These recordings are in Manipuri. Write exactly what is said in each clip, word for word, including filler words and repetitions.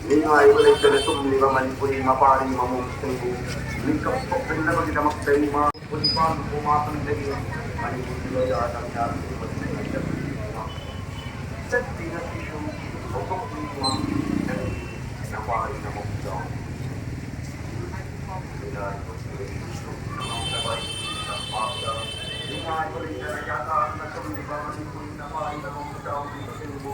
ꯅꯤꯡꯉꯥꯏꯕ ꯂꯩꯇꯅ ꯇꯨꯝꯂꯤꯕ ꯃꯅꯤꯄꯨꯔꯤ ꯃꯄꯥꯔꯤ ꯃꯃꯣꯝꯁꯤꯡꯕꯨ ꯃꯤꯀꯞ ꯊꯣꯛꯍꯟꯅꯕꯒꯤꯗꯃꯛꯇ ꯏꯃꯥ ꯄꯨꯂꯤꯄꯥꯟ ꯄꯨꯃꯥꯄꯟꯗꯒꯤ ꯃꯅꯤꯄꯨꯔꯒꯤ ꯂꯣꯌꯥ ꯇꯝꯌꯥ ꯁꯤꯒꯨꯝꯕꯁꯤꯡ ꯍꯥꯏꯖꯕꯅꯤ꯫ ꯆꯠꯄꯤ ꯉꯁꯤꯁꯨ ꯍꯧꯗꯣꯛꯂꯤ ꯏꯃꯥ ꯅꯪꯒꯤ ꯅꯄꯥꯔꯤ ꯅꯃꯣꯝ ꯌꯥꯎ꯫ ꯅꯤꯡꯉꯥꯏꯕ ꯂꯩꯇꯅ ꯌꯥꯇꯥꯗꯨꯅ ꯇꯨꯝꯂꯤꯕ ꯃꯅꯤꯄꯨꯔꯤ ꯅꯄꯥꯔꯤ ꯅꯃꯣꯝ ꯌꯥꯎꯕꯤꯕꯁꯤꯡꯕꯨ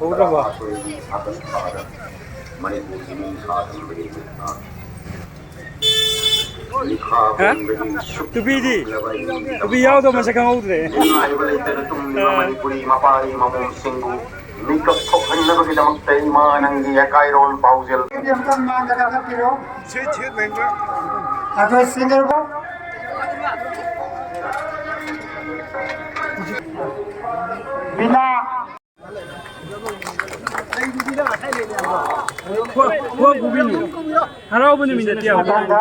ꯍꯧꯗ꯭ꯔꯕꯣ? ꯃꯅꯤꯄꯨꯔꯒꯤ ꯅꯤꯡꯊꯥ ꯁꯤꯕꯒꯤ ꯍꯥ? ꯇꯨꯄꯤꯗꯤ? ꯇꯨꯄꯤ ꯌꯥꯎꯗꯕ ꯃꯁꯛ ꯈꯪꯍꯧꯗ꯭ꯔꯦ꯫ ꯅꯨꯡꯉꯥꯏꯕ ꯂꯩꯇꯅ ꯇꯨꯝꯂꯤꯕ ꯑꯥ꯫ ꯃꯅꯤꯄꯨꯔꯤ ꯃꯄꯥꯒꯤ ꯃꯃꯣꯝꯁꯤꯡꯕꯨ ꯃꯤꯀꯞ ꯊꯣꯛꯍꯟꯅꯕꯒꯤꯗꯃꯛꯇ ꯏꯃꯥ ꯅꯪꯒꯤ ꯌꯥꯀꯥꯏꯔꯣꯜ ꯄꯥꯎꯖꯦꯜ꯫ ꯑꯝꯇꯪ ꯃꯥꯡꯗ ꯀꯥꯈꯠꯄꯤꯔꯣ꯫ ꯑꯩꯈꯣꯏ ꯁꯤꯡꯒꯔꯕꯨ ꯕꯤꯅꯥ꯫ ꯈ꯭ꯋꯥꯡ ꯈꯨꯕꯤꯅꯤ꯫ ꯍꯔꯥꯎꯕ ꯅꯨꯃꯤꯠ ꯅꯠꯇꯦ꯫ ꯃꯊꯪꯗ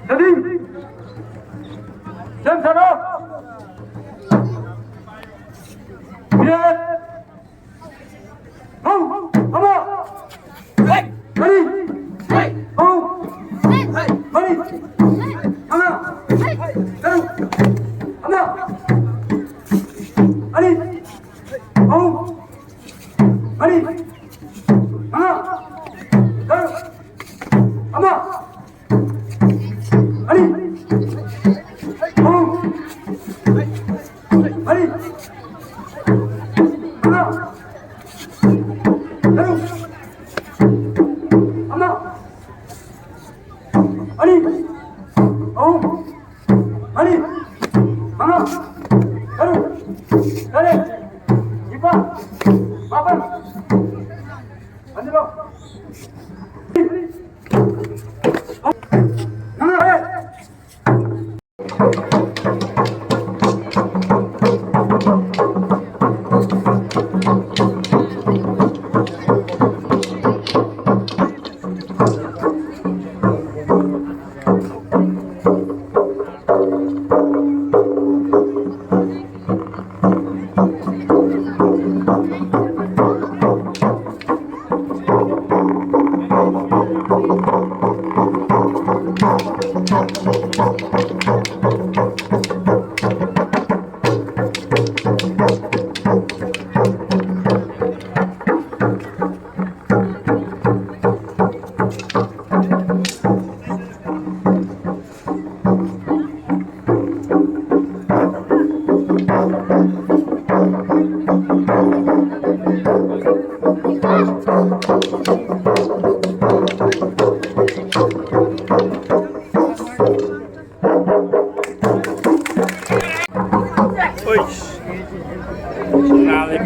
Ready? Set, set up. Set. Go! Come on! Ready? Go! Ready? Come on! Go! Come on! Ready? Go! Ready? Come on! Go! Come on! Ready? Go! Ready? Come on! Go! Come on! Ready? Go! Ready? Come on! Go! Ready? Keep on! Baba! Ready?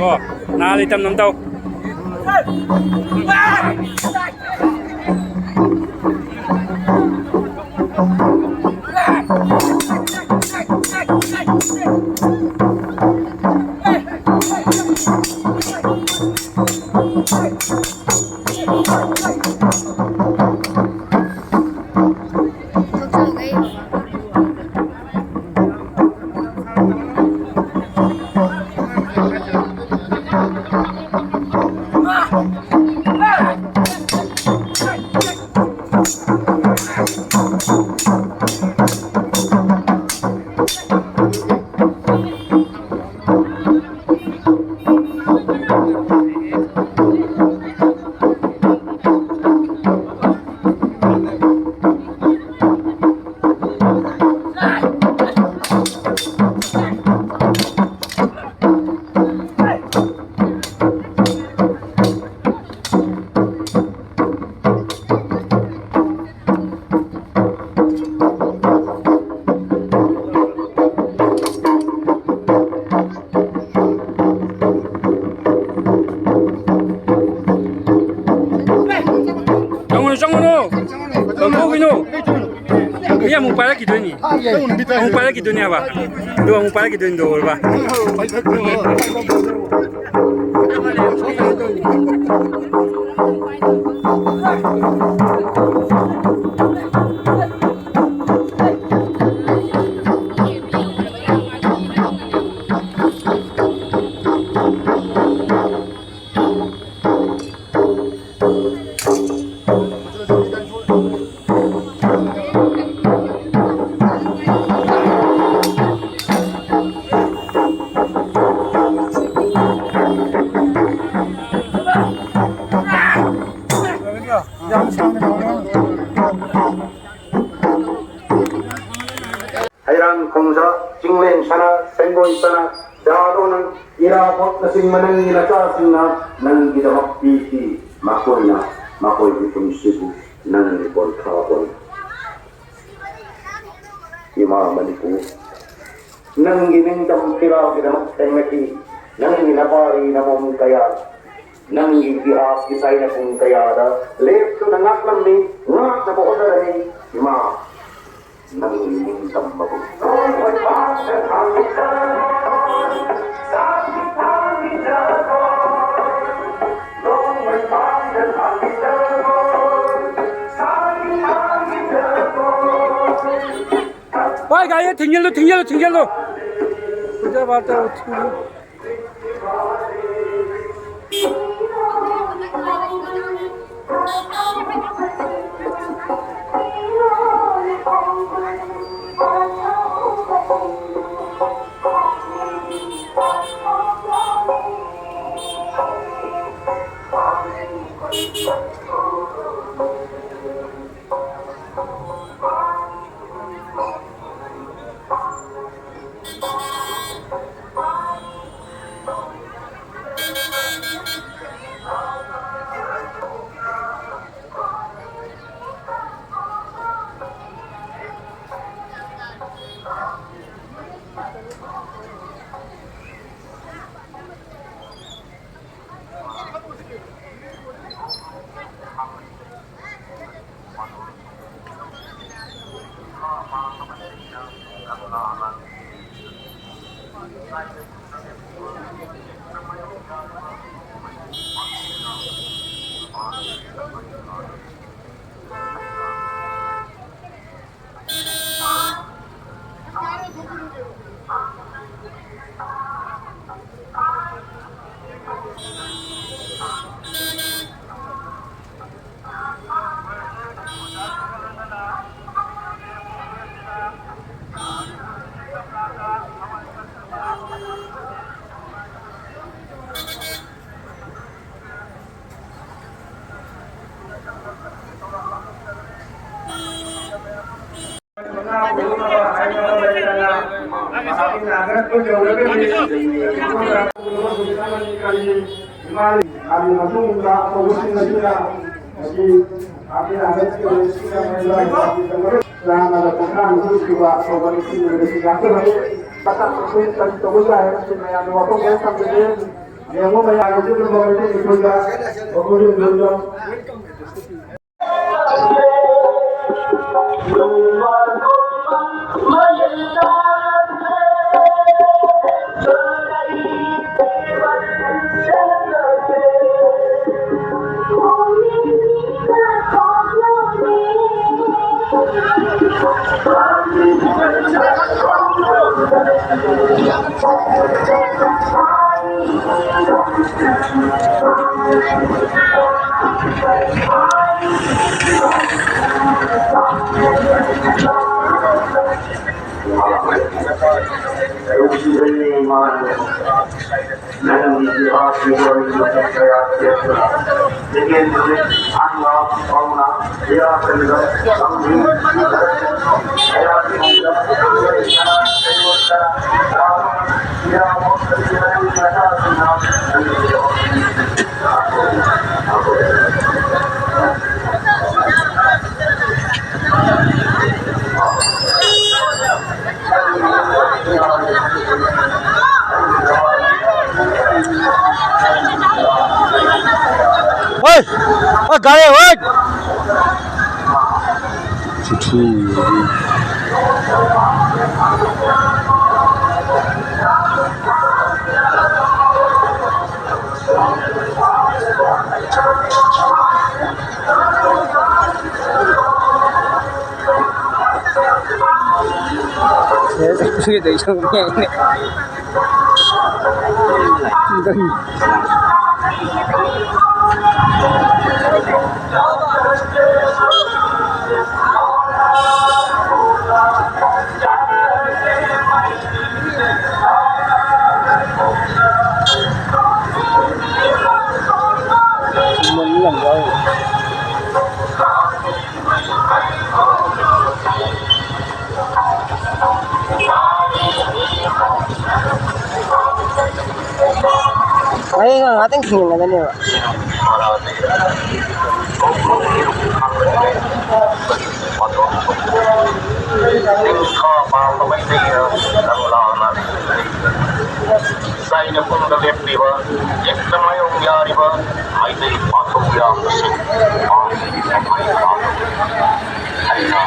ꯑꯣ, ꯅꯍꯥꯟ ꯂꯩꯇꯝ ꯅꯝ ꯇꯧ꯫ ꯆꯪꯉꯨꯅꯨ, ꯆꯪꯉꯨꯅꯨ꯫ ꯂꯧꯊꯣꯛꯈꯤꯅꯨ꯫ ꯃꯤ ꯑꯃꯨꯛ ꯄꯥꯏꯔꯛꯈꯤꯗꯣꯏꯅꯤ꯫ ꯑꯃꯨꯛ ꯄꯥꯏꯔꯛꯈꯤꯗꯣꯏꯅꯦ ꯍꯥꯏꯕ꯫ ꯑꯗꯨꯒ ꯑꯃꯨꯛ ꯄꯥꯏꯔꯛꯈꯤꯗꯣꯏꯅꯤ ꯇꯧꯕ꯫ ꯍꯩꯔꯥꯡ ꯈꯣꯡꯖ, ꯆꯤꯡꯂꯦꯟ ꯁꯅꯥ, ꯁꯦꯡꯒꯣꯏ ꯁꯅꯥ, ꯖꯥꯗꯣ ꯅꯪ, ꯏꯔꯥꯕꯣꯠꯅꯆꯤꯡꯕ ꯅꯪꯒꯤ ꯅꯆꯥꯁꯤꯡꯅ ꯅꯪꯒꯤꯗꯃꯛ ꯄꯤꯈꯤ꯫ ꯃꯈꯣꯏꯅ ꯃꯈꯣꯏꯒꯤ ꯄꯨꯟꯁꯤꯕꯨ ꯅꯪꯒꯤ ꯄꯣꯟꯊꯥ ꯑꯣꯏ꯫ ꯏꯃꯥ ꯃꯅꯤꯄꯨꯔ, ꯅꯪꯒꯤ ꯅꯤꯡꯇꯝ ꯐꯤꯔꯥꯜꯒꯤꯗꯃꯛ ꯊꯦꯡꯅꯈꯤ꯫ ꯅꯪꯒꯤ ꯅꯄꯥꯔꯤ ꯅꯃꯣꯝ ꯀꯌꯥ, ꯅꯪꯒꯤ ꯏꯍꯥꯛꯀꯤ ꯁꯥꯏꯅ ꯄꯨꯡ ꯀꯌꯥꯗ ꯂꯦꯞꯇꯨꯅ ꯉꯥꯛꯂꯝꯃꯤ, ꯉꯥꯛꯅꯕ ꯍꯣꯠꯅꯔꯝꯃꯤ꯫ ꯏꯃꯥ, ꯅꯪꯒꯤ ꯅꯤꯡꯇꯝꯕꯕꯨ꯫ ꯚꯥꯏ, ꯒꯥꯔꯤ ꯊꯤꯡꯖꯤꯜꯂꯨ, ꯊꯤꯡꯖꯤꯜꯂꯨ, ꯊꯤꯡꯖꯤꯜꯂꯨ꯫ ꯄꯨꯖꯥ ꯕꯥꯇ ꯊꯤꯡꯖꯤꯜꯂꯨ꯫ ꯃꯇꯥꯡ ꯑꯩꯈꯣꯏ ꯀꯔꯤ ꯇꯧꯕ ꯌꯥꯏ ꯍꯥꯏꯕꯁꯤ ꯃꯌꯥꯝꯅ ꯋꯥꯐꯝ ꯀꯌꯥ ꯊꯝꯖꯒꯦ꯫ ꯌꯦꯡꯉꯨ ꯃꯌꯥꯝ ꯑꯁꯤ ꯑꯗꯨꯝ ꯃꯃꯩꯗ ꯏꯟꯊꯣꯏꯕ ꯃꯈꯣꯏꯁꯨ ꯏꯟꯊꯣꯏꯕ꯫ Oi! Oi, gare, oi! ꯑꯩ ꯉꯥꯛꯇꯪ ꯈꯤꯡꯉꯒꯅꯦꯕ꯫ ꯄꯥꯝꯕ ꯃꯩꯇꯩꯅ ꯀꯪꯂꯥꯅ ꯂꯩꯔꯤ꯫ ꯆꯥꯏꯅ ꯄꯨꯡꯗ ꯂꯦꯞꯂꯤꯕ, ꯌꯦꯛꯇ ꯃꯥꯌꯣꯡ ꯌꯥꯔꯤꯕ ꯃꯩꯇꯩ ꯄꯥꯊꯣꯛ ꯌꯥꯝꯕꯁꯤꯡ ꯃꯥꯡꯈꯤꯕ ꯃꯩ ꯄꯥꯊꯣꯛ ꯑꯩꯅ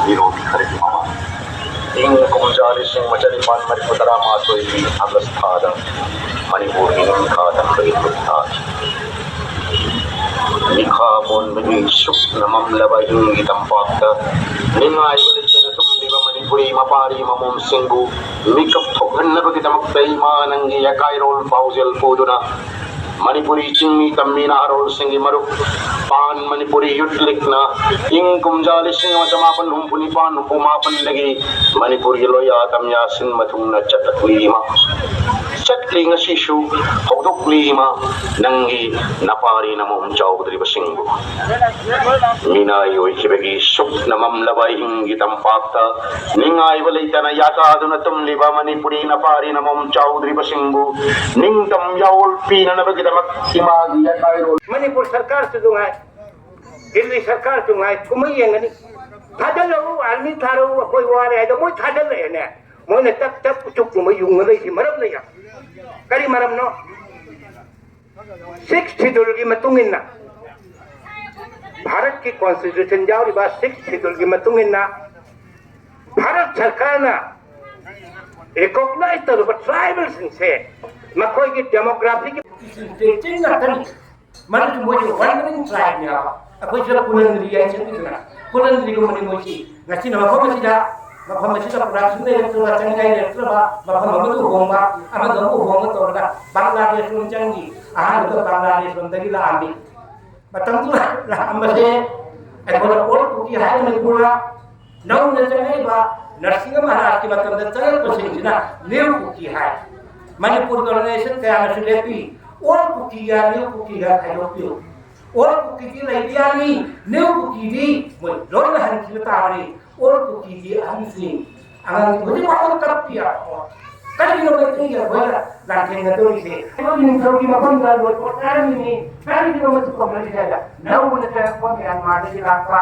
ꯃꯤꯔꯣꯜ ꯈꯔꯒꯤ ꯃꯃꯥꯡ ꯏꯪ ꯀꯨꯝꯖꯥ ꯂꯤꯁꯤꯡ ꯑꯃ ꯆꯅꯤꯄꯥꯟ ꯃꯔꯤꯐꯨ ꯇꯔꯥꯃꯥꯊꯣꯏꯒꯤ ꯑꯥꯒꯁ ꯊꯥꯗ ꯃꯅꯤꯄꯨꯔꯒꯤ ꯅꯤꯡꯈꯥ ꯇꯝꯕꯒꯤ ꯈꯨꯠ ꯊꯥꯈꯤ꯫ ꯃꯤꯈꯥ ꯃꯣꯟꯕꯒꯤ ꯁꯨꯞꯅ ꯃꯝꯂꯕ ꯑꯍꯤꯡꯒꯤ ꯇꯝꯄꯥꯛꯇ ꯅꯤꯡꯉꯥꯏꯕ ꯂꯩꯇꯅ ꯇꯨꯝꯂꯤꯕ ꯃꯅꯤꯄꯨꯔꯤ ꯃꯄꯥꯔꯤ ꯃꯃꯣꯝꯁꯤꯡꯕꯨ ꯃꯤꯀꯞ ꯊꯣꯛꯍꯟꯅꯕꯒꯤꯗꯃꯛꯇ ꯏꯃꯥ ꯅꯪꯒꯤ ꯑꯀꯥꯏꯔꯣꯜ ꯄꯥꯎꯖꯦꯜ ꯄꯨꯗꯨꯅ ꯃꯅꯤꯄꯨꯔꯤ ꯆꯤꯡꯃꯤ ꯇꯝꯃꯤ ꯅꯍꯥꯔꯣꯜꯁꯤꯡꯒꯤ ꯃꯔꯨꯞ ꯄꯥꯟ ꯃꯅꯤꯄꯨꯔꯤ ꯌꯨꯠ ꯂꯤꯛꯅ ꯏꯪ ꯀꯨꯝꯖꯥ ꯂꯤꯁꯤꯡ ꯑꯃ ꯆꯃꯥꯄꯟ ꯍꯨꯝꯐꯨ ꯅꯤꯄꯥꯟ ꯍꯨꯝꯐꯨ ꯃꯥꯄꯟꯗꯒꯤ ꯃꯅꯤꯄꯨꯔꯒꯤ ꯂꯣꯌꯥ ꯇꯝꯌꯥ ꯁꯤꯟꯕ ꯊꯨꯡꯅ ꯆꯠꯂꯛꯂꯤ ꯏꯃꯥ꯫ ꯆꯠꯂꯤ ꯉꯁꯤꯁꯨ ꯍꯧꯗꯣꯛꯂꯤ ꯏꯃꯥ ꯅꯪꯒꯤ ꯅꯄꯥꯔꯤ ꯅꯃꯣꯝ ꯆꯥꯎꯗ꯭ꯔꯤꯕꯁꯤꯡꯕꯨ꯫ ꯃꯤꯅꯥꯏ ꯑꯣꯏꯈꯤꯕꯒꯤ ꯁꯨꯞꯅ ꯃꯝꯂꯕ ꯑꯍꯤꯡꯒꯤ ꯇꯝꯄꯥꯛꯇ ꯅꯤꯡꯉꯥꯏꯕ ꯂꯩꯇꯅ ꯌꯥꯇꯥꯗꯨꯅ ꯇꯨꯝꯂꯤꯕ ꯃꯅꯤꯄꯨꯔꯤ ꯅꯄꯥꯔꯤ ꯅꯃꯣꯝ ꯆꯥꯎꯗ꯭ꯔꯤꯕꯁꯤꯡꯕꯨ ꯅꯤꯡꯇꯝ ꯌꯥꯑꯣꯜ ꯄꯤꯅꯅꯕꯒꯤꯗꯃꯛ ꯏꯃꯥꯒꯤ ꯌꯥꯇꯥꯏꯔꯣꯜ ꯃꯅꯤꯄꯨꯔ ꯁꯔꯀꯥꯔꯁꯨ ꯅꯨꯡꯉꯥꯏ, ꯗꯤꯜꯂꯤ ꯁꯔꯀꯥꯔꯁꯨ ꯅꯨꯡꯉꯥꯏ, ꯀꯨꯝꯍꯩ ꯌꯦꯡꯒꯅꯤ꯫ ꯊꯥꯖꯤꯜꯂꯛꯎ, ꯑꯥꯔꯃꯤ ꯊꯥꯔꯛꯎ, ꯑꯩꯈꯣꯏ ꯋꯥꯔꯦ ꯍꯥꯏꯗ ꯃꯣꯏ ꯊꯥꯖꯤꯜꯂꯛꯑꯦꯅꯦ꯫ ꯃꯣꯏꯅ ꯇꯞ ꯇꯞ ꯎꯆꯨꯛ ꯆꯨꯝꯕ ꯌꯨꯡꯉ ꯂꯩꯁꯤ ꯃꯔꯝ ꯂꯩ꯫ ꯀꯔꯤ ꯃꯔꯝꯅꯣ? ꯁꯤꯛꯁ ꯁꯤꯗꯨꯜꯒꯤ ꯃꯇꯨꯡ ꯏꯟꯅ, ꯚꯥꯔꯠꯀꯤ ꯀꯣꯟꯁꯇꯤꯇ꯭ꯌꯨꯁꯟ ꯌꯥꯎꯔꯤꯕ ꯁꯤꯛꯁ ꯁꯤꯗꯨꯜꯒꯤ ꯃꯇꯨꯡ ꯏꯟꯅ, ꯚꯥꯔꯠ ꯁꯔꯀꯥꯔꯅ ꯔꯤꯀꯣꯛꯅꯥꯏꯖ ꯇꯧꯔꯕ ꯇ꯭ꯔꯥꯏꯕꯦꯜꯁꯤꯡꯁꯦ ꯃꯈꯣꯏꯒꯤ ꯗꯦꯃꯣꯒ꯭ꯔꯥꯐꯤꯒꯤ ꯆꯤꯡ ꯉꯥꯛꯇꯅꯤ꯫ ꯃꯔꯝꯗꯤ ꯃꯣꯏꯁꯦ ꯋꯥꯟꯗꯔꯤꯡ ꯇ꯭ꯔꯥꯏꯕꯅꯦꯕ꯫ ꯑꯩꯈꯣꯏ ꯁꯤꯗ ꯈꯨꯂꯟꯗ꯭ꯔꯤ ꯍꯥꯏꯅ ꯆꯠꯈꯤꯗꯅ, ꯈꯨꯂꯟꯗ꯭ꯔꯤꯒꯨꯝꯕꯅꯤ ꯃꯣꯏꯁꯤ꯫ ꯉꯁꯤꯅ ꯃꯐꯝ ꯑꯁꯤꯗ, ꯃꯐꯝ ꯑꯁꯤꯗ ꯄ꯭ꯔꯗꯛꯁꯟ ꯂꯩꯔꯛꯇ꯭ꯔꯕ, ꯆꯪꯅꯤꯡꯉꯥꯏ ꯂꯩꯔꯛꯇ꯭ꯔꯕ ꯃꯐꯝ ꯑꯃꯗ ꯍꯣꯡꯕ, ꯑꯃꯗ ꯑꯃꯨꯛ ꯍꯣꯡꯕ ꯇꯧꯔꯒ ꯕꯪꯒ꯭ꯂꯥꯗꯦꯁ ꯂꯣꯝ ꯆꯪꯈꯤ꯫ ꯑꯍꯥꯟꯕꯗ ꯕꯪꯒ꯭ꯂꯥꯗꯦꯁ ꯂꯣꯝꯗꯒꯤ ꯂꯥꯛꯑꯝꯃꯤ꯫ ꯃꯇꯝꯗꯨꯗ ꯂꯥꯛꯑꯝꯕꯁꯦ ꯑꯩꯈꯣꯏꯅ ꯑꯣꯜ ꯀꯨꯀꯤ ꯍꯥꯏ ꯃꯅꯤꯄꯨꯔꯗ ꯅꯧꯅ ꯆꯪꯉꯛꯏꯕ ꯅꯔꯁꯤꯡꯍ ꯃꯍꯥꯔꯥꯖꯀꯤ ꯃꯇꯝꯗ ꯆꯪꯉꯛꯄꯁꯤꯡꯁꯤꯅ ꯅ꯭ꯌꯨ ꯀꯨꯀꯤ ꯍꯥꯏ꯫ ꯃꯅꯤꯄꯨꯔꯒꯤ ꯑꯣꯔꯒꯅꯥꯏꯖꯦꯁꯟ ꯀꯌꯥꯅꯁꯨ ꯂꯦꯞꯄꯤ, ꯑꯣꯜ ꯀꯨꯀꯤꯒ ꯅ꯭ꯌꯨ ꯀꯨꯀꯤꯒ ꯈꯥꯏꯗꯣꯛꯄꯤꯌꯨ꯫ ꯑꯣꯜ ꯀꯨꯀꯤꯗꯤ ꯂꯩꯕ ꯌꯥꯅꯤ, ꯅ꯭ꯌꯨ ꯀꯨꯀꯤꯗꯤ ꯃꯣꯏ ꯂꯣꯏꯅ ꯍꯟꯈꯤꯕ ꯇꯥꯕꯅꯤ꯫ ꯑꯣꯜ ꯀꯨꯀꯤꯗꯤ ꯑꯍꯟꯁꯤꯡ, ꯑꯉꯥꯡꯁꯤꯡ ꯍꯧꯖꯤꯛ ꯋꯥꯈꯜ ꯀꯞꯄꯤ ꯌꯥꯕ꯫ ꯀꯔꯤꯒꯤꯅꯣ ꯃꯩꯇꯩꯒ ꯑꯩꯈꯣꯏꯒ ꯂꯥꯟꯊꯦꯡꯅꯗꯧꯔꯤꯁꯦ? ꯑꯩꯈꯣꯏ ꯅꯤꯡꯊꯧꯒꯤ ꯃꯐꯝꯗ ꯂꯣꯏ ꯄꯣꯠ ꯆꯥꯔꯝꯃꯤꯅꯤ꯫ ꯀꯔꯤꯒꯤꯅꯣ ꯃꯁꯤ ꯀꯧꯅꯔꯤꯁꯦ ꯍꯥꯏꯗ? ꯅꯧꯅ ꯆꯪꯉꯛꯄ ꯃ꯭ꯌꯥꯟꯃꯥꯔꯗꯒꯤ ꯂꯥꯛꯄ